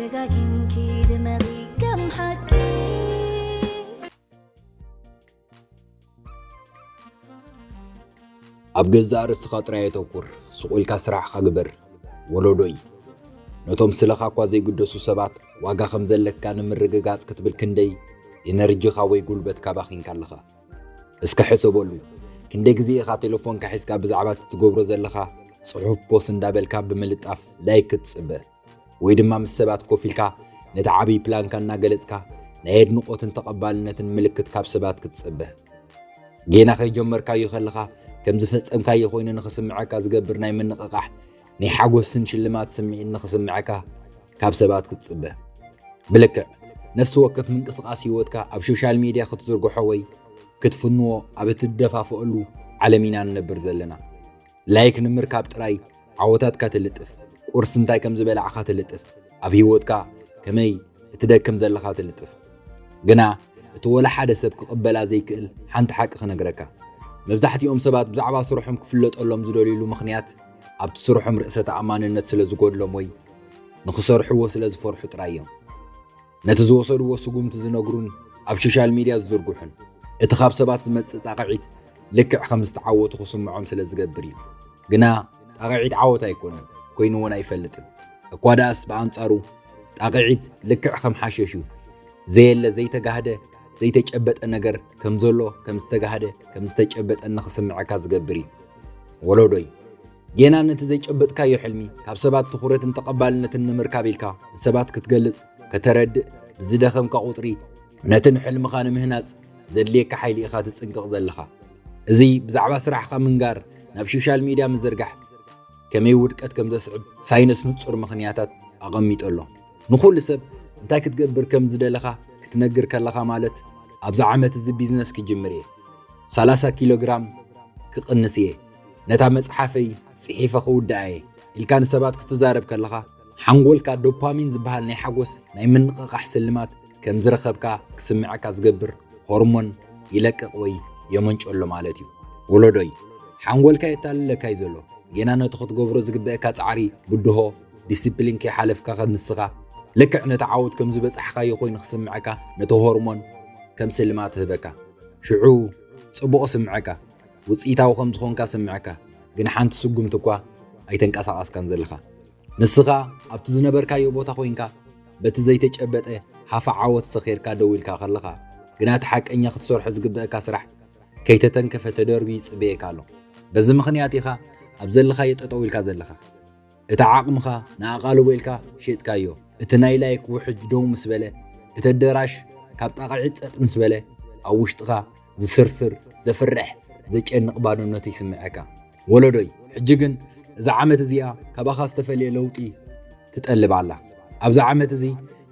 ደጋጊምኪ ድመቒ ከም ሓቂ። ኣብ ገዛእ ርእስኻ ጥራይ ኣተኩር፣ ስቕ ኢልካ ስራሕኻ ግበር። ወለዶይ፣ ነቶም ስለኻ እኳ ዘይግደሱ ሰባት ዋጋ ከም ዘለካ ንምርግጋጽ ክትብል ክንደይ ኤነርጂኻ ወይ ጉልበትካ ባኺንካ ኣለኻ? እስከ ሕሰበሉ። ክንደይ ግዜ ኢኻ ቴሌፎንካ ሒዝካ ብዛዕባ እቲ ትገብሮ ዘለኻ ጽሑፍ ፖስት እንዳበልካ ብምልጣፍ ላይክ ክትጽበ? ወይ ድማ ምስ ሰባት ኮፍ ኢልካ ነቲ ዓብዪ ፕላንካ እናገለጽካ ናይ ኣድንቖትን ተቐባልነትን ምልክት ካብ ሰባት ክትጽበ? ጌና ከይጀመርካዮ ከለኻ ከም ዝፈጸምካዮ ኮይኑ ንኽስምዐካ ዝገብር ናይ ምንቕቓሕ፣ ናይ ሓጎስን ሽልማት ስምዒት ንኽስምዐካ ካብ ሰባት ክትጽበ? ብልክዕ ነፍሲ ወከፍ ምንቅስቓስ ህይወትካ ኣብ ሶሻል ሚድያ ክትዝርግሖ ወይ ክትፍንዎ ኣብ እትደፋፍኣሉ ዓለም ኢና ንነብር ዘለና። ላይክ ንምርካብ ጥራይ ዓወታትካ ትልጥፍ፣ ቁርሲ እንታይ ከም ዝበላዕኻ ትልጥፍ፣ ኣብ ህይወትካ ከመይ እትደክም ዘለኻ ትልጥፍ። ግና እቲ ወላ ሓደ ሰብ ክቕበላ ዘይክእል ሓንቲ ሓቂ ክነግረካ። መብዛሕትኦም ሰባት ብዛዕባ ስርሖም ክፍለጠሎም ዝደልዩሉ ምኽንያት ኣብቲ ስርሖም ርእሰ ተኣማንነት ስለ ዝጎድሎም ወይ ንኽሰርሕዎ ስለ ዝፈርሑ ጥራይ እዮም። ነቲ ዝወሰድዎ ስጉምቲ ዝነግሩን ኣብ ሶሻል ሚድያ ዝዝርግሑን። እቲ ካብ ሰባት ዝመጽእ ጣቕዒት ልክዕ ከም ዝተዓወቱ ክስምዖም ስለ ዝገብር እዩ። ግና ጣቕዒት ዓወት ኣይኮነን፣ ኮይኑ እውን ኣይፈልጥን። እኳ ደኣስ ብኣንጻሩ ጣቕዒት ልክዕ ከም ሓሸሽ እዩ። ዘየለ ዘይተጋህደ ዘይተጨበጠ ነገር ከም ዘሎ ከም ዝተጋህደ ከም ዝተጨበጠ ንኽስምዐካ ዝገብር እዩ። ወለዶይ፣ ጌና ነቲ ዘይጨበጥካዮ ሕልሚ ካብ ሰባት ትኹረትን ተቐባልነትን ንምርካብ ኢልካ ንሰባት ክትገልጽ ከተረድእ ብዝደኸምካ ቁጽሪ ነቲ ንሕልምኻ ንምህናጽ ዘድልየካ ሓይሊ ኢኻ ትጽንቅቕ ዘለኻ። እዚ ብዛዕባ ስራሕኻ ምንጋር ናብ ሶሻል ሚድያ ምዝርጋሕ ከመይ ውድቀት ከም ዘስዕብ ሳይንስ ንጹር ምኽንያታት ኣቐሚጡ ኣሎ። ንኹሉ ሰብ እንታይ ክትገብር ከም ዝደለኻ ክትነግር ከለኻ ማለት ኣብዛ ዓመት እዚ ቢዝነስ ክጅምር እየ፣ ሰላሳ ኪሎ ግራም ክቕንስ እየ፣ ነታ መጽሓፈይ ጽሒፈ ክውድኣ እየ ኢልካ ንሰባት ክትዛረብ ከለኻ ሓንጎልካ ዶፓሚን ዝበሃል ናይ ሓጎስ ናይ ምንቕቓሕ ስልማት ከም ዝረኸብካ ክስምዐካ ዝገብር ሆርሞን ይለቅቕ ወይ የመንጨሎ ማለት እዩ። ወለዶይ፣ ሓንጎልካ የታልለካ እዩ ዘሎ። ጌና ነቲ ክትገብሮ ዝግበአካ ጻዕሪ ብድሆ ዲስፕሊን ከይሓለፍካ ከም ንስኻ ልክዕ ነቲ ዓወት ከም ዝበጻሕካዮ ኮይኑ ክስምዐካ ነቲ ሆርሞን ከም ስልማት ህበካ። ሽዑ ጽቡቕ ስምዐካ፣ ውጽኢታዊ ከም ዝኾንካ ስምዐካ፣ ግን ሓንቲ ስጉምቲ እኳ ኣይተንቀሳቐስካን ዘለኻ። ንስኻ ኣብቲ ዝነበርካዮ ቦታ ኮይንካ በቲ ዘይተጨበጠ ሃፋ ዓወት ሰኺርካ ደው ኢልካ ከለኻ፣ ግና እቲ ሓቀኛ ክትሰርሖ ዝግበአካ ስራሕ ከይተተንከፈ ተደርብዩ ይጽበየካ ኣሎ። በዚ ምኽንያት ኢኻ ኣብ ዘለኻዮ ጠጠው ኢልካ ዘለኻ። እቲ ዓቕምኻ ንኣቓልቦ ኢልካ ሸጥካዮ። እቲ ናይ ላይክ ውሕጅ ደው ምስ በለ፣ እቲ ኣደራሽ ካብ ጣቕዒት ጸጥ ምስ በለ፣ ኣብ ውሽጥኻ ዝስርስር፣ ዘፍርሕ፣ ዘጨንቕ ባዶነት ይስምዐካ። ወለዶይ፣ ሕጂ ግን እዛ ዓመት እዚኣ ካባኻ ዝተፈልየ ለውጢ ትጠልብ ኣላ። ኣብዚ ዓመት እዚ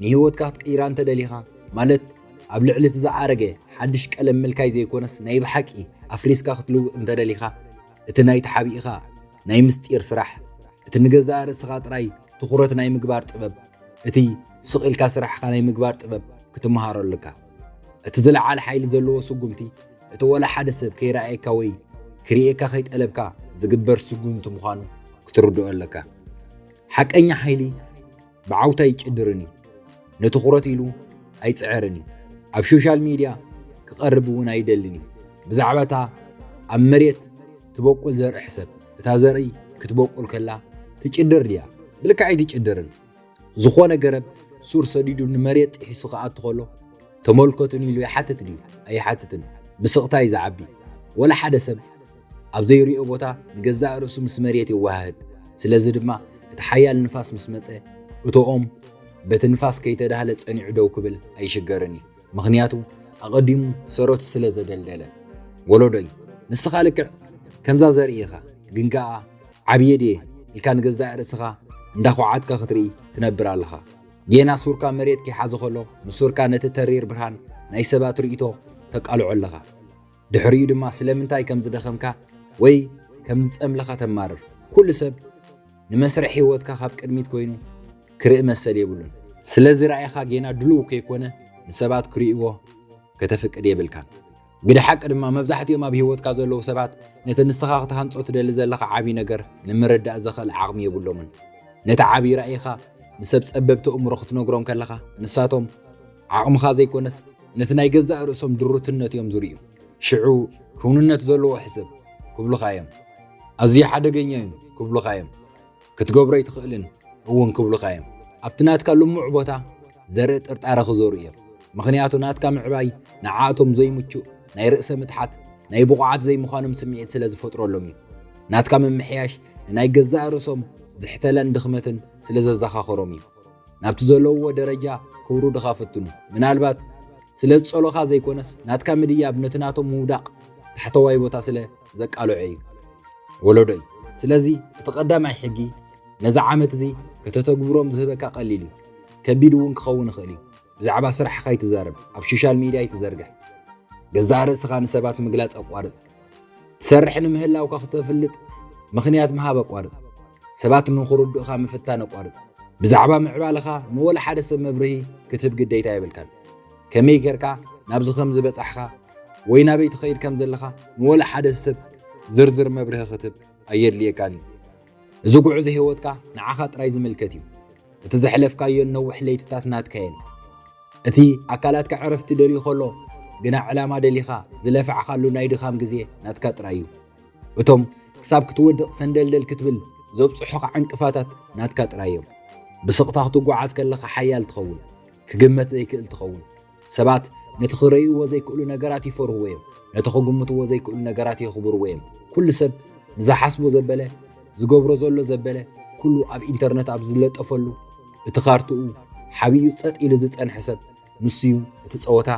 ንህይወትካ ክትቅይራ እንተደሊኻ፣ ማለት ኣብ ልዕሊ እቲ ዝኣረገ ሓድሽ ቀለም ምልካይ ዘይኮነስ ናይ ብሓቂ ኣፍሪስካ ክትልውጥ እንተደሊኻ፣ እቲ ናይ ተሓቢእኻ ናይ ምስጢር ስራሕ፣ እቲ ንገዛእ ርእስኻ ጥራይ ትኹረት ናይ ምግባር ጥበብ፣ እቲ ስቕ ኢልካ ስራሕኻ ናይ ምግባር ጥበብ ክትመሃሮ ኣለካ። እቲ ዝለዓለ ሓይሊ ዘለዎ ስጉምቲ፣ እቲ ወላ ሓደ ሰብ ከይረኣየካ ወይ ክርእየካ ከይጠለብካ ዝግበር ስጉምቲ ምዃኑ ክትርድኦ ኣለካ። ሓቀኛ ሓይሊ ብዓውታ ኣይጭድርን እዩ። ንትኹረት ኢሉ ኣይጽዕርን እዩ። ኣብ ሶሻል ሚድያ ክቐርብ እውን ኣይደልን እዩ። ብዛዕባ እታ ኣብ መሬት ትበቁል ዘርኢ ሕሰብ። እታ ዘርኢ ክትበቁል ከላ ትጭድር ድያ? ብልክዕ ኣይትጭድርን። ዝኾነ ገረብ ሱር ሰዲዱ ንመሬት ጥሒሱ ክኣቱ ከሎ፣ "ተመልከቱኒ" ኢሉ ይሓትት ድዩ? ኣይሓትትን። ብስቕታ እዩ ዝዓቢ። ወላ ሓደ ሰብ ኣብ ዘይሪኦ ቦታ ንገዛእ ርእሱ ምስ መሬት ይወሃህድ። ስለዚ ድማ እቲ ሓያል ንፋስ ምስ መጸ፣ እቲ ኦም በቲ ንፋስ ከይተዳህለ ጸኒዑ ደው ክብል ኣይሽገርን እዩ። ምኽንያቱ ኣቐዲሙ ሰረቱ ስለ ዘደልደለ። ወለዶይ፣ ንስኻ ልክዕ ከምዛ ዘርኢ ኢኻ፣ ግን ከኣ "ዓብየ ድየ?" ኢልካ ንገዛእ ርእስኻ እንዳኹዓትካ ክትርኢ ትነብር ኣለኻ። ጌና ሱርካ መሬት ከይሓዘ ከሎ፣ ንሱርካ ነቲ ተሪር ብርሃን ናይ ሰባት ርእይቶ ተቃልዖ ኣለኻ። ድሕሪኡ ድማ ስለምንታይ ከም ዝደኸምካ ወይ ከም ዝጸምለኻ ተማርር። ኩሉ ሰብ ንመስርሕ ህይወትካ ካብ ቅድሚት ኮይኑ ክርኢ መሰል የብሉን። ስለዚ ራኢኻ ጌና ድሉው ከይኮነ ንሰባት ክርእይዎ ከተፍቅድ የብልካን። ግደ ሓቂ ድማ መብዛሕትኦም ኣብ ህይወትካ ዘለዉ ሰባት ነቲ ንስኻ ክትሃንጾ ትደሊ ዘለኻ ዓቢ ነገር ንምርዳእ ዘኽእል ዓቕሚ የብሎምን። ነቲ ዓቢ ራኢኻ ንሰብ ጸበብቲ እምሮ ክትነግሮም ከለኻ፣ ንሳቶም ዓቕምኻ ዘይኮነስ ነቲ ናይ ገዛእ ርእሶም ድሩትነት እዮም ዝርእዩ። ሽዑ ክውንነት ዘለዎ ሕሰብ ክብሉኻ እዮም። ኣዝዩ ሓደገኛ እዩ ክብሉኻ እዮም። ክትገብሮ ኣይትኽእልን እውን ክብሉኻ እዮም። ኣብቲ ናትካ ልሙዕ ቦታ ዘርኢ ጥርጣረ ክዘሩ እዮም። ምኽንያቱ ናትካ ምዕባይ ንዓኣቶም ዘይምቹእ ናይ ርእሰ ምትሓት፣ ናይ ብቑዓት ዘይምዃኖም ስምዒት ስለ ዝፈጥረሎም እዩ። ናትካ ምምሕያሽ ንናይ ገዛእ ርእሶም ዝሕተለን ድኽመትን ስለ ዘዘኻኸሮም እዩ። ናብቲ ዘለውዎ ደረጃ ክውርዱኻ ፈትኑ። ምናልባት ስለ ዝጸሎኻ ዘይኮነስ ናትካ ምድያብ ነቲ ናቶም ምውዳቕ ታሕተዋይ ቦታ ስለ ዘቃልዖ እዩ። ወለዶይ። ስለዚ እቲ ቀዳማይ ሕጊ ነዚ ዓመት እዚ ከተተግብሮም ዝህበካ ቀሊል እዩ። ከቢድ እውን ክኸውን ይኽእል እዩ። ብዛዕባ ስራሕኻ ኣይትዛረብ፣ ኣብ ሶሻል ሚድያ ኣይትዘርግሕ። ገዛእ ርእስኻ ንሰባት ምግላጽ ኣቋርጽ። ትሰርሕ ንምህላውካ ክተፍልጥ ምኽንያት ምሃብ ኣቋርጽ። ሰባት ንኽርድኡኻ ምፍታን ኣቋርጽ። ብዛዕባ ምዕባለኻ ንወላ ሓደ ሰብ መብርሂ ክትህብ ግዴታ የብልካን። ከመይ ጌርካ ናብዚ ከም ዝበጻሕካ ወይ ናበይ ትኸይድ ከም ዘለኻ ንወላ ሓደ ሰብ ዝርዝር መብርሂ ክትህብ ኣየድልየካን እዩ። እዚ ጉዕዞ ህይወትካ ንዓኻ ጥራይ ዝምልከት እዩ። እቲ ዘሕለፍካዮን ነዊሕ ለይትታት ናትካ እየን። እቲ ኣካላትካ ዕረፍቲ ደልዩ ከሎ፣ ግና ዕላማ ደሊኻ ዝለፋዕካሉ ናይ ድኻም ግዜ ናትካ ጥራይ እዩ። እቶም ክሳብ ክትወድቕ ሰንደልደል ክትብል ዘብጽሑኻ ዕንቅፋታት ናትካ ጥራይ እዮም። ብስቕታ ክትጓዓዝ ከለኻ ሓያል ትኸውን፣ ክግመት ዘይክእል ትኸውን። ሰባት ነቲ ክርእይዎ ዘይክእሉ ነገራት ይፈርህዎ እዮም፣ ነቲ ክግምትዎ ዘይክእሉ ነገራት የኽብርዎ እዮም። ኩሉ ሰብ ንዝሓስቦ ዘበለ፣ ዝገብሮ ዘሎ ዘበለ፣ ኩሉ ኣብ ኢንተርነት ኣብ ዝለጠፈሉ፣ እቲ ካርትኡ ሓቢኡ ጸጥ ኢሉ ዝጸንሐ ሰብ ንሱ እዩ እቲ ጸወታ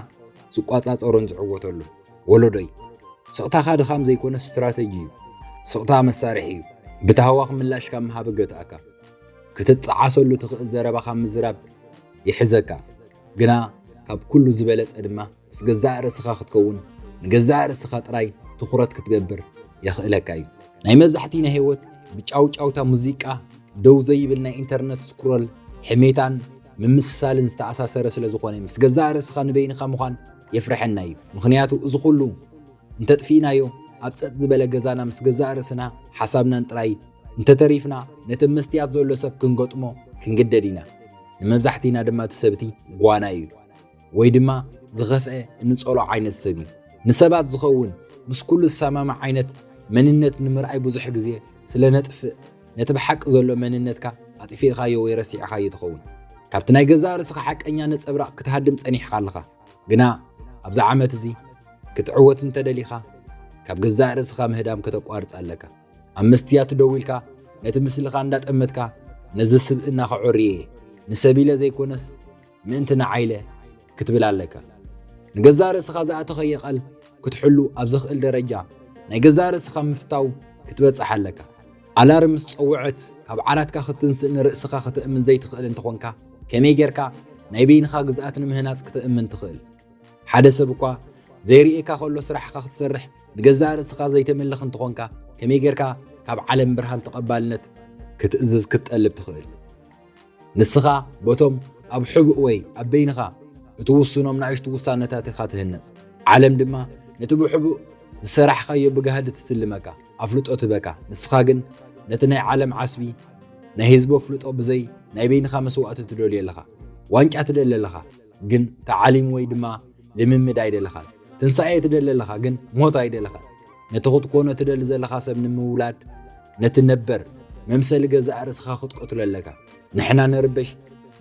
ዝቋጻጸሮን ዝዕወተሉ። ወለዶይ፣ ስቕታኻ ድኻም ዘይኮነስ ስትራተጂ እዩ። ስቕታ መሳርሒ እዩ። ብታህዋኽ ምላሽ ካብ ምሃብ እገትኣካ። ክትጠዓሰሉ ትኽእል ዘረባ ካብ ምዝራብ ይሕዘካ። ግና ካብ ኩሉ ዝበለጸ ድማ ምስ ገዛእ ርእስኻ ክትከውን፣ ንገዛእ ርእስኻ ጥራይ ትኹረት ክትገብር የኽእለካ እዩ። ናይ መብዛሕትኡ ናይ ህይወት ብጫውጫውታ ሙዚቃ፣ ደው ዘይብል ናይ ኢንተርነት ስክሮል፣ ሕሜታን ምምስሳልን ዝተኣሳሰረ ስለ ዝኾነ፣ ምስ ገዛእ ርእስኻ ንበይንኻ ምዃን የፍርሐና እዩ። ምኽንያቱ እዚ ኩሉ እንተጥፊእናዮ፣ ኣብ ጸጥ ዝበለ ገዛና ምስ ገዛእ ርእስና ሓሳብናን ጥራይ እንተተሪፍና፣ ነቲ መስትያት ዘሎ ሰብ ክንገጥሞ ክንግደድ ኢና። ንመብዛሕትእና ድማ እቲ ሰብ እቲ ጓና እዩ። ወይ ድማ ዝኸፍአ እንጸሎ ዓይነት ሰብ እዩ። ንሰባት ዝኸውን ምስ ኩሉ ዝሰማማዕ ዓይነት መንነት ንምርኣይ ብዙሕ ግዜ ስለ ነጥፍእ፣ ነቲ ብሓቂ ዘሎ መንነትካ ኣጥፊእካዮ ወይ ረሲዕካዮ ትኸውን። ካብቲ ናይ ገዛእ ርእስኻ ሓቀኛ ነጸብራቕ ክትሃድም ጸኒሕካ ኣለኻ። ግና ኣብዚ ዓመት እዚ ክትዕወት እንተደሊኻ፣ ካብ ገዛእ ርእስኻ ምህዳም ከተቋርጽ ኣለካ። ኣብ መስትያት ደው ኢልካ ነቲ ምስልኻ እንዳጠመትካ፣ ነዚ ስብእና ከዕርየ እየ፣ ንሰብ ኢለ ዘይኮነስ ምእንቲ ንዓይ ኢለ ክትብል ኣለካ። ንገዛእ ርእስኻ ዝኣተኸዮ ቃል ክትሕሉ ኣብ ዘኽእል ደረጃ ናይ ገዛእ ርእስኻ ምፍታው ክትበጽሕ ኣለካ። ኣላርም ምስ ጸውዐት ካብ ዓራትካ ክትንስእ ንርእስኻ ከተእምን ዘይትኽእል እንተኾንካ፣ ከመይ ጌርካ ናይ በይንኻ ግዝኣት ንምህናጽ ክተእምን ትኽእል? ሓደ ሰብ እኳ ዘይርእየካ ከሎ ስራሕኻ ክትሰርሕ ንገዛእ ርእስኻ ዘይተምልኽ እንተኾንካ፣ ከመይ ጌርካ ካብ ዓለም ብርሃን ተቐባልነት ክትእዝዝ ክትጠልብ ትኽእል? ንስኻ በቶም ኣብ ሕቡእ ወይ ኣብ በይንኻ እትውስኖም ናእሽቱ ውሳነታት ኢኻ ትህነጽ። ዓለም ድማ ነቲ ብሕቡእ ዝሰራሕካዮ ብጋህዲ ትስልመካ፣ ኣፍልጦ ትህበካ። ንስኻ ግን ነቲ ናይ ዓለም ዓስቢ፣ ናይ ህዝቢ ኣፍልጦ ብዘይ ናይ በይንኻ መስዋእቲ ትደልዮ ኣለኻ። ዋንጫ ትደሊ ኣለኻ፣ ግን ተዓሊም ወይ ድማ ልምምድ ኣይደለኻን። ትንሳኤ ትደሊ ኣለኻ፣ ግን ሞት ኣይደለኻን። ነቲ ክትኮኖ ትደሊ ዘለኻ ሰብ ንምውላድ፣ ነቲ ነበር መምሰሊ ገዛእ ርእስኻ ክትቀትሎ ኣለካ። ንሕና ንርበሽ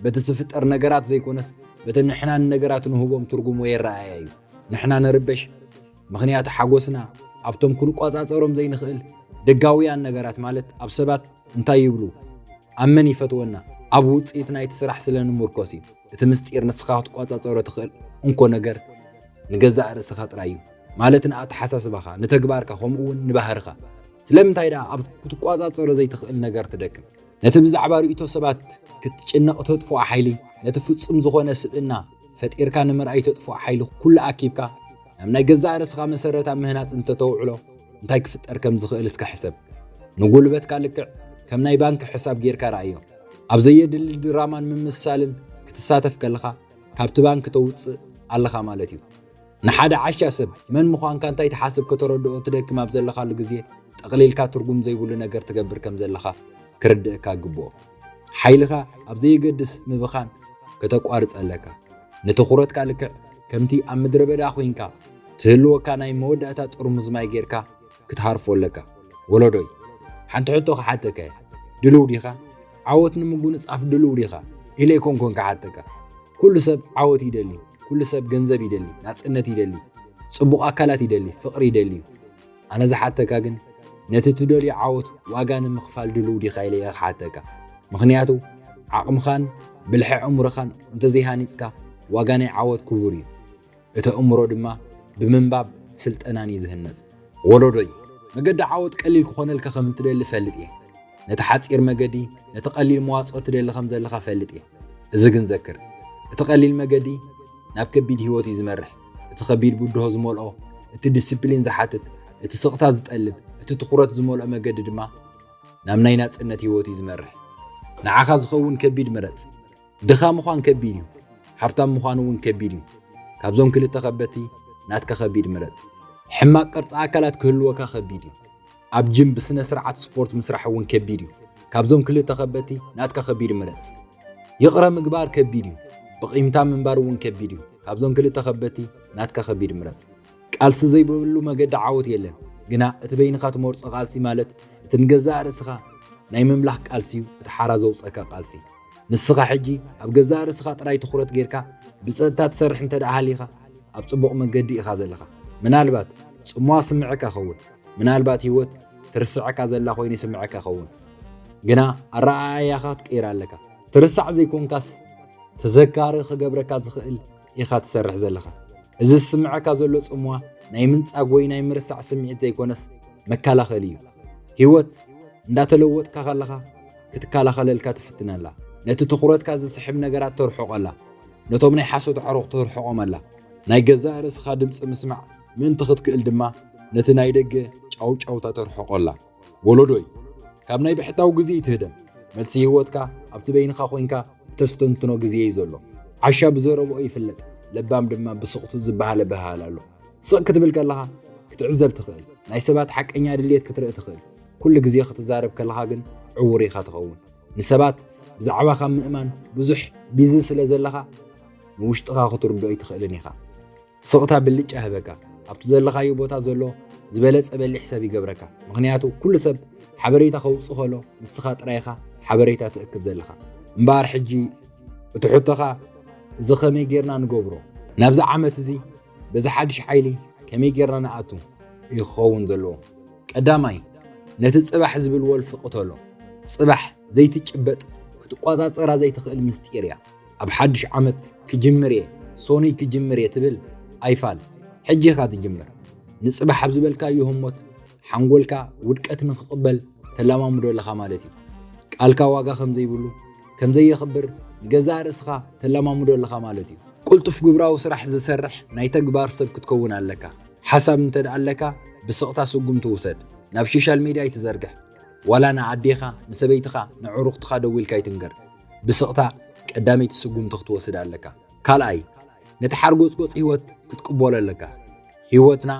በቲ ዝፍጠር ነገራት ዘይኮነስ፣ በቲ ንሕና ንነገራት ንህቦም ትርጉም ወይ ኣረኣእያ እዩ። ንሕና ንርበሽ ምኽንያቱ ሓጎስና ኣብቶም ክንቋጻጸሮም ዘይንኽእል ደጋውያን ነገራት፣ ማለት ኣብ ሰባት እንታይ ይብሉ፣ ኣብ መን ይፈትወና፣ ኣብ ውጽኢት ናይቲ ስራሕ ስለ ንምርኮስ እዩ። እቲ ምስጢር ንስኻ ክትቋጻጸሮ ትኽእል እንኮ ነገር ንገዛእ ርእስኻ ጥራይ እዩ። ማለት ንኣተሓሳስባኻ፣ ንተግባርካ፣ ከምኡ እውን ንባህርኻ። ስለምንታይ ደኣ ኣብ ክትቋጻጸሮ ዘይትኽእል ነገር ትደክም? ነቲ ብዛዕባ ርእይቶ ሰባት ክትጭነቕ ተጥፍኦ ሓይሊ፣ ነቲ ፍጹም ዝኾነ ስብእና ፈጢርካ ንምርኣይ ተጥፍኦ ሓይሊ ኩሉ ኣኪብካ፣ ናብ ናይ ገዛእ ርእስኻ መሰረት ኣብ ምህናጽ እንተተውዕሎ፣ እንታይ ክፍጠር ከም ዝኽእል እስከ ሕሰብ። ንጉልበትካ ልክዕ ከም ናይ ባንክ ሕሳብ ጌርካ ረኣዮ። ኣብ ዘየድሊ ድራማን ምምስሳልን ክትሳተፍ ከለኻ፣ ካብቲ ባንክ ተውጽእ ኣለኻ ማለት እዩ። ንሓደ ዓሻ ሰብ መን ምዃንካ እንታይ ትሓስብ ከተረድኦ ትደክም ኣብ ዘለኻሉ ግዜ፣ ጠቕሊልካ ትርጉም ዘይብሉ ነገር ትገብር ከም ዘለኻ ክርድእካ ይግብኦ። ሓይልኻ ኣብ ዘየገድስ ምብኻን ከተቋርጽ ኣለካ። ንትኹረትካ ልክዕ ከምቲ ኣብ ምድረ በዳ ኮይንካ ትህልወካ ናይ መወዳእታ ጥርሙዝ ማይ ጌርካ ክትሃርፎ ኣለካ። ወለዶይ፣ ሓንቲ ሕቶ ክሓተካ እየ። ድልው ዲኻ? ዓወት ንምጉንጻፍ ድልው ዲኻ? ኢለ ኣይኮንኩን ክሓተካ። ኩሉ ሰብ ዓወት ይደሊ፣ ኩሉ ሰብ ገንዘብ ይደሊ፣ ናጽነት ይደሊ፣ ጽቡቕ ኣካላት ይደሊ፣ ፍቕሪ ይደሊ እዩ። ኣነ ዝሓተካ ግን ነቲ ትደልዮ ዓወት ዋጋ ንምኽፋል ድልው ዲኻ ኢለ እየ ክሓተካ። ምኽንያቱ ዓቕምኻን ብልሒ ኣእምሮኻን እንተዘይሃኒጽካ ዋጋ ናይ ዓወት ክቡር እዩ። እቲ ኣእምሮ ድማ ብምንባብ ስልጠናን እዩ ዝህነጽ። ወለዶይ፣ መገዲ ዓወት ቀሊል ክኾነልካ ከም እትደሊ ፈልጥ እየ። ነቲ ሓጺር መገዲ፣ ነቲ ቀሊል መዋጽኦ ትደሊ ከም ዘለኻ ፈልጥ እየ። እዚ ግን ዘክር፣ እቲ ቀሊል መገዲ ናብ ከቢድ ህይወት እዩ ዝመርሕ። እቲ ከቢድ ብድሆ ዝመልኦ፣ እቲ ዲስፕሊን ዝሓትት፣ እቲ ስቕታ ዝጠልብ፣ እቲ ትኹረት ዝመልኦ መገዲ ድማ ናብ ናይ ናጽነት ህይወት እዩ ዝመርሕ። ንዓኻ ዝኸውን ከቢድ ምረጽ። ድኻ ምዃን ከቢድ እዩ፣ ሃብታም ምዃን እውን ከቢድ እዩ። ካብዞም ክልተ ከበድቲ ናትካ ከቢድ ምረጽ። ሕማቕ ቅርጺ ኣካላት ክህልወካ ከቢድ እዩ። ኣብ ጅም ብስነ ስርዓት ስፖርት ምስራሕ እውን ከቢድ እዩ። ካብዞም ክልተ ከበድቲ ናትካ ከቢድ ምረጽ። ይቕረ ምግባር ከቢድ እዩ፣ ብቂምታ ምንባር እውን ከቢድ እዩ። ካብዞም ክልተ ከበድቲ ናትካ ከቢድ ምረጽ። ቃልሲ ዘይብሉ መገዲ ዓወት የለን። ግና እቲ በይንኻ ትመርጾ ቃልሲ ማለት እቲ ንገዛእ ርእስኻ ናይ ምምላኽ ቃልሲ እዩ፣ እቲ ሓራ ዘውጸካ ቃልሲ። ንስኻ ሕጂ ኣብ ገዛእ ርእስኻ ጥራይ ትኹረት ጌርካ ብጸጥታ ትሰርሕ እንተ ደኣ ሃሊኻ ኣብ ጽቡቕ መገዲ ኢኻ ዘለኻ። ምናልባት ጽምዋ ስምዐካ ኸውን፣ ምናልባት ህይወት ትርስዐካ ዘላ ኮይኑ ይስምዐካ ኸውን። ግና ኣረኣእያኻ ክትቀይር ኣለካ። ትርሳዕ ዘይኮንካስ ተዘካሪ ክገብረካ ዝኽእል ኢኻ ትሰርሕ ዘለኻ። እዚ ዝስምዐካ ዘሎ ጽምዋ ናይ ምንጻግ ወይ ናይ ምርሳዕ ስምዒት ዘይኮነስ መከላኸሊ እዩ። ህይወት እንዳተለወጥካ ከለኻ ክትከላኸለልካ ትፍትን ኣላ። ነቲ ትኹረትካ ዝስሕብ ነገራት ተርሕቖ ኣላ። ነቶም ናይ ሓሶት ኣዕሩኽ ተርሕቖም ኣላ። ናይ ገዛእ ርእስኻ ድምጺ ምስማዕ ምእንቲ ክትክእል ድማ ነቲ ናይ ደገ ጫውጫውታ ተርሕቖ ኣላ። ወለዶይ፣ ካብ ናይ ብሕታዊ ግዜ ይትህደም። መልሲ ህይወትካ ኣብቲ በይንኻ ኮይንካ እተስተንትኖ ግዜ እዩ ዘሎ። ዓሻ ብዘረብኦ ይፍለጥ፣ ለባም ድማ ብስቕቱ ዝበሃለ በሃል ኣሎ። ስቕ ክትብል ከለኻ ክትዕዘብ ትኽእል። ናይ ሰባት ሓቀኛ ድልየት ክትርኢ ትኽእል። ኩሉ ግዜ ክትዛረብ ከለኻ ግን ዕዉር ኢኻ ትኸውን። ንሰባት ብዛዕባኻ ምእማን ብዙሕ ቢዚ ስለ ዘለኻ ንውሽጥኻ ክትርድኦ ኣይትኽእልን ኢኻ። ስቕታ ብልጫ ይህበካ። ኣብቲ ዘለኻዮ ቦታ ዘሎ ዝበለጸ በሊሕ ሰብ ይገብረካ። ምኽንያቱ ኩሉ ሰብ ሓበሬታ ከውጽእ ከሎ ንስኻ ጥራይ ኢኻ ሓበሬታ ትእክብ ዘለኻ። እምበኣር ሕጂ እቲ ሕቶኻ እዚ ከመይ ጌርና ንገብሮ? ናብዚ ዓመት እዚ በዚ ሓድሽ ሓይሊ ከመይ ጌርና ንኣቱ እዩ ክኸውን ዘለዎ። ቀዳማይ፣ ነቲ ጽባሕ ዝብል ወልፊ ቅተሎ። ጽባሕ ዘይትጭበጥ ክትቆጻጸራ ዘይትኽእል ምስጢር እያ። ኣብ ሓድሽ ዓመት ክጅምር እየ፣ ሶኑይ ክጅምር እየ ትብል ኣይፋል። ሕጂ ኢኻ ትጅምር። ንጽባሕ ኣብ ዝበልካዮ ህሞት ሓንጎልካ ውድቀት ንክቕበል ተለማምዶ ኣለኻ ማለት እዩ። ቃልካ ዋጋ ከም ዘይብሉ፣ ከም ዘየኽብር ንገዛእ ርእስኻ ተለማምዶ ኣለኻ ማለት እዩ። ቅልጡፍ ግብራዊ ስራሕ ዝሰርሕ ናይ ተግባር ሰብ ክትከውን ኣለካ። ሓሳብ እንተ ደኣ ኣለካ ብስቕታ ስጉምቲ ውሰድ። ናብ ሶሻል ሜድያ ኣይትዘርግሕ። ዋላ ንኣዴኻ፣ ንሰበይትኻ፣ ንዕሩኽትኻ ደዊልካ ኣይትንገር። ብስቕታ ቀዳመይቲ ስጉምቲ ክትወስድ ኣለካ። ካልኣይ፣ ነቲ ሓርጎጽጎጽ ህይወት ክትቅበሎ ኣለካ። ህይወትና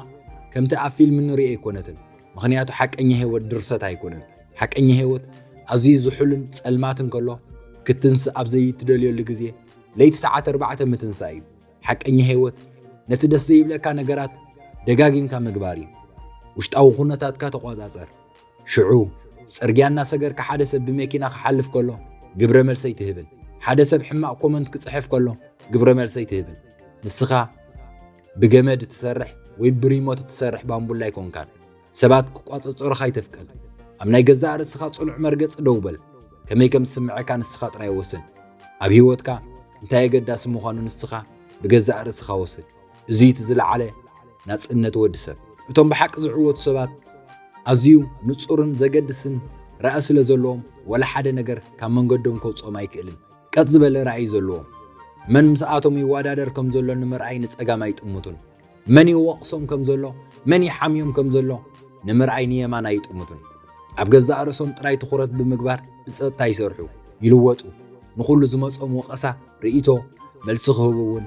ከምቲ ኣብ ፊልም እንርእዮ ኣይኮነትን። ምኽንያቱ ሓቀኛ ህይወት ድርሰት ኣይኮነን። ሓቀኛ ህይወት ኣዝዩ ዝሑልን ጸልማትን ከሎ ክትንስእ ኣብ ዘይትደልየሉ ግዜ ለይቲ ሰዓት ኣርባዕተ ምትንሳእ እዩ። ሓቀኛ ህይወት ነቲ ደስ ዘይብለካ ነገራት ደጋጊምካ ምግባር እዩ። ውሽጣዊ ኩነታትካ ተቆጻጸር። ሽዑ ጽርግያ እናሰገርካ ሓደ ሰብ ብመኪና ክሓልፍ ከሎ ግብረ መልሲ ኣይትህብን። ሓደ ሰብ ሕማቕ ኮመንት ክጽሕፍ ከሎ ግብረ መልሲ ኣይትህብን። ንስኻ ብገመድ እትሰርሕ ወይ ብሪሞት እትሰርሕ ባምቡላ ኣይኮንካን። ሰባት ክቋጸጸሩኻ ኣይተፍቅድ። ኣብ ናይ ገዛእ ርእስኻ ጽኑዕ መርገጺ ደው በል። ከመይ ከም ዝስምዐካ ንስኻ ጥራይ ወስን። ኣብ ህይወትካ እንታይ ኣገዳሲ ምዃኑ ንስኻ ብገዛእ ርእስኻ ወስን። እዚ እቲ ዝለዓለ ናጽነት ወዲ ሰብ። እቶም ብሓቂ ዝዕወቱ ሰባት ኣዝዩ ንጹርን ዘገድስን ራእይ ስለ ዘለዎም፣ ዋላ ሓደ ነገር ካብ መንገዶም ከውጽኦም ኣይክእልን። ቀጥ ዝበለ ራእይ ዘለዎም። መን ምስኣቶም ይወዳደር ከም ዘሎ ንምርኣይ ንጸጋም ኣይጥምቱን። መን ይወቕሶም ከም ዘሎ፣ መን ይሓምዮም ከም ዘሎ ንምርኣይ ንየማን ኣይጥምቱን። ኣብ ገዛእ ርእሶም ጥራይ ትኹረት ብምግባር ብጸጥታ ይሰርሑ፣ ይልወጡ። ንኹሉ ዝመጾም ወቐሳ፣ ርእይቶ፣ መልሲ ክህቡ እውን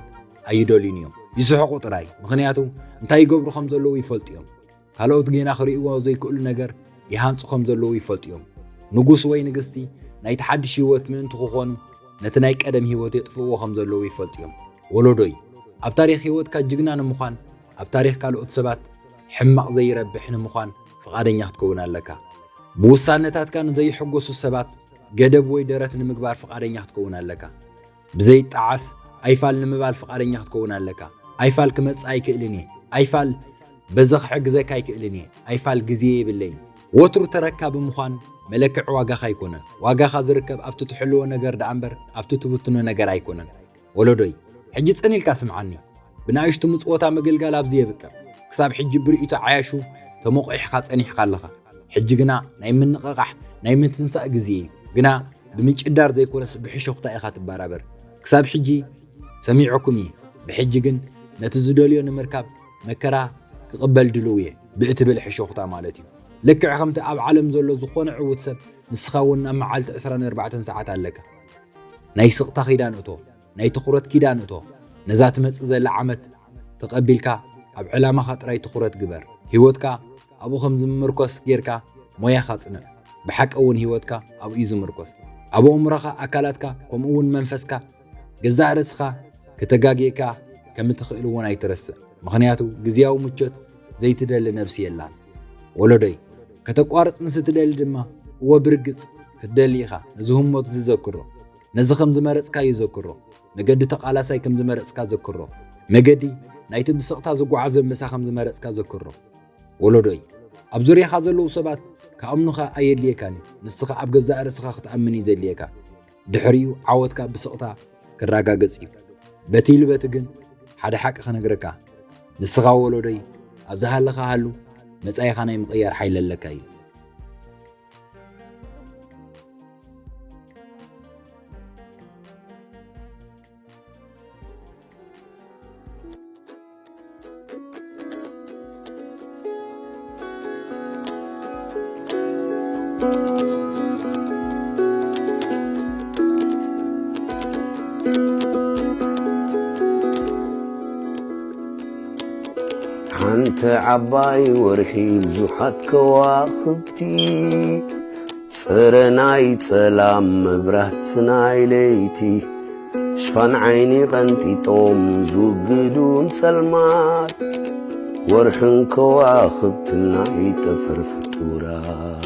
ኣይደልዩን እዮም። ይስሕቑ ጥራይ፣ ምኽንያቱ እንታይ ይገብሩ ከም ዘለዉ ይፈልጡ እዮም። ካልኦት ጌና ክርእይዎ ዘይክእሉ ነገር ይሃንጹ ከም ዘለዉ ይፈልጡ እዮም። ንጉስ ወይ ንግስቲ ናይቲ ሓድሽ ህይወት ምእንቲ ክኾኑ ነቲ ናይ ቀደም ህይወት የጥፍእዎ ከም ዘለዉ ይፈልጡ እዮም። ወለዶይ፣ ኣብ ታሪኽ ህይወትካ ጅግና ንምዃን፣ ኣብ ታሪኽ ካልኦት ሰባት ሕማቕ ዘይረብሕ ንምዃን ፍቓደኛ ክትከውን ኣለካ። ብውሳነታትካ ንዘይሕጎሱ ሰባት ገደብ ወይ ደረት ንምግባር ፍቓደኛ ክትከውን ኣለካ። ብዘይጠዓስ ኣይፋል ንምባል ፍቓደኛ ክትከውን ኣለካ። ኣይፋል ክመጽእ ኣይክእልን እየ። ኣይፋል በዚ ክሕግዘካ ኣይክእልን እየ። ኣይፋል ግዜ የብለይን። ወትሩ ተረካቢ ምዃን መለክዕ ዋጋኻ ኣይኮነን። ዋጋኻ ዝርከብ ኣብቲ ትሕልዎ ነገር ደኣ እምበር ኣብቲ ትብትኖ ነገር ኣይኮነን። ወለዶይ፣ ሕጂ ጽን ኢልካ ስምዓኒ። ብንኣሽቱ ምጽወታ ምግልጋል ኣብዚ የብቅዕ። ክሳብ ሕጂ ብርእይቶ ዓያሹ ተሞቒሕኻ ጸኒሕካ ኣለኻ። ሕጂ ግና ናይ ምንቕቓሕ፣ ናይ ምትንሳእ ግዜ እዩ። ግና ብምጭዳር ዘይኮነስ ብሕሾኽታ ኢኻ ትበራበር። ክሳብ ሕጂ ሰሚዑኩም እየ። ብሕጂ ግን ነቲ ዝደልዮ ንምርካብ መከራ ክቕበል ድሉው እየ ብእትብል ሕሾኽታ ማለት እዩ። ልክዕ ከምቲ ኣብ ዓለም ዘሎ ዝኾነ ዕዉት ሰብ ንስኻ እውን ኣብ መዓልቲ ዕስራን ኣርባዕተን ሰዓት ኣለካ። ናይ ስቕታ ኪዳን እቶ፣ ናይ ትኹረት ኪዳን እቶ። ነዛ ትመጽእ ዘላ ዓመት ተቐቢልካ ኣብ ዕላማኻ ጥራይ ትኹረት ግበር። ህይወትካ ኣብኡ ከም ዝምርኮስ ጌርካ ሞያኻ ጽንዕ። ብሓቂ እውን ህይወትካ ኣብኡ እዩ ዝምርኮስ። ኣብ ኣእምሮኻ፣ ኣካላትካ፣ ከምኡ እውን መንፈስካ፣ ገዛእ ርእስኻ ከተጋግየካ ከም እትኽእል እውን ኣይትረስዕ። ምኽንያቱ ግዝያዊ ምቾት ዘይትደሊ ነብሲ የላን። ወለዶይ፣ ከተቋርጽ ምስ እትደሊ ድማ እወ ብርግጽ ክትደሊ ኢኻ። ነዚ ህሞት እዚ ዘክሮ። ነዚ ከም ዝመረጽካዮ ዘክሮ። መገዲ ተቓላሳይ ከም ዝመረጽካ ዘክሮ። መገዲ ናይቲ ብስቕታ ዝጓዓዝ ኣንበሳ ከም ዝመረጽካ ዘክሮ። ወለዶይ፣ ኣብ ዙርያኻ ዘለዉ ሰባት ክኣምኑኻ ኣየድልየካን እዩ። ንስኻ ኣብ ገዛእ ርእስኻ ክትኣምን እዩ ዘድልየካ። ድሕሪኡ ዓወትካ ብስቕታ ክረጋገጽ እዩ። በቲ ኢሉ በቲ ግን ሓደ ሓቂ ክነግረካ። ንስኻ ወለዶይ፣ ኣብ ዝሃለኻ ሃሉ፣ መጻኢኻ ናይ ምቕያር ሓይሊ ኣለካ እዩ። ሓንቲ ዓባይ ወርሒ ብዙሓት ከዋኽብቲ፣ ጸረ ናይ ጸላም መብራት ናይ ለይቲ፣ ሽፋን ዓይኒ ቀንጢጦም ዝውግዱ ንጸልማት፣ ወርሕን ከዋኽብትን ናይ ጠፈር ፍጡራት።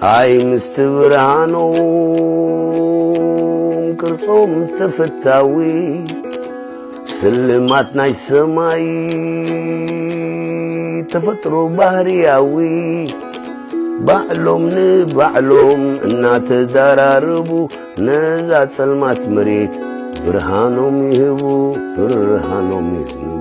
ኣይ ምስቲ ብርሃኖም ቅርጾም ተፈታዊ፣ ስልማት ናይ ሰማይ ተፈጥሮ ባህርያዊ፣ ባዕሎም ንባዕሎም እናተዳራረቡ፣ ነዛ ጸልማት መሬት ብርሃኖም ይህቡ፣ ብርሃኖም የዝንቡ።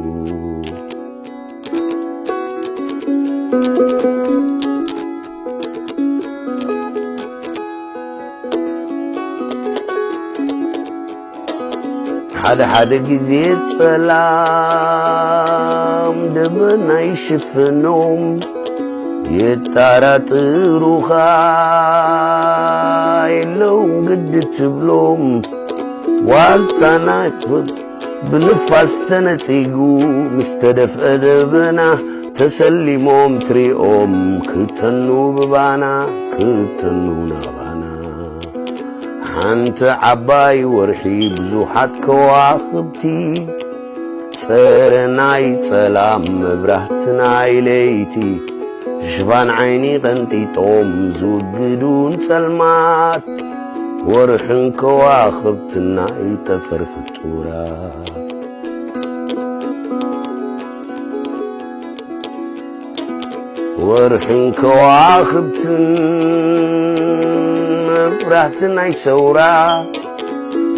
ሓደ ሓደ ግዜ ጸላም ደበና ይሽፍኖም፣ የጣራጥሩኻ የለውን ግዲ ትብሎም። ዋልታ ናይ ብንፋስ ተነጺጉ ምስ ተደፍአ ደበና፣ ተሰሊሞም ትሪኦም ክተኑ ብባና፣ ክተኑ ናባና። ሓንቲ ዓባይ ወርሒ ብዙሓት ከዋኽብቲ፣ ጸረ ናይ ጸላም መብራህቲ ናይ ለይቲ፣ ሽፋን ዓይኒ ቀንጢጦም ዝውግዱ ንጸልማት፣ ወርሕን ከዋኽብትን ናይ ጠፈር ፍጡራት። ወርሕን ከዋኽብትን መብራህቲ ናይ ሰውራ፣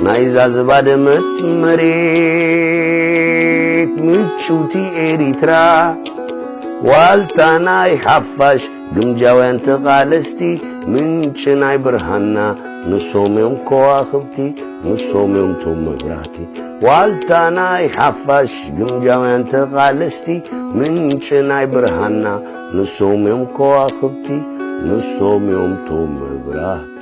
ናይዛ ዝባደመት መሬት ምጭውቲ ኤሪትራ፣ ዋልታ ናይ ሓፋሽ ግምጃውያን ተቓለስቲ፣ ምንጪ ናይ ብርሃንና ንሶም እዮም ከዋኽብቲ፣ ንሶም እዮም ቶም መብራህቲ። ዋልታ ናይ ሓፋሽ ግምጃውያን ተቓለስቲ፣ ምንጪ ናይ ብርሃንና ንሶም እዮም ከዋኽብቲ፣ ንሶም እዮም ቶም መብራህቲ።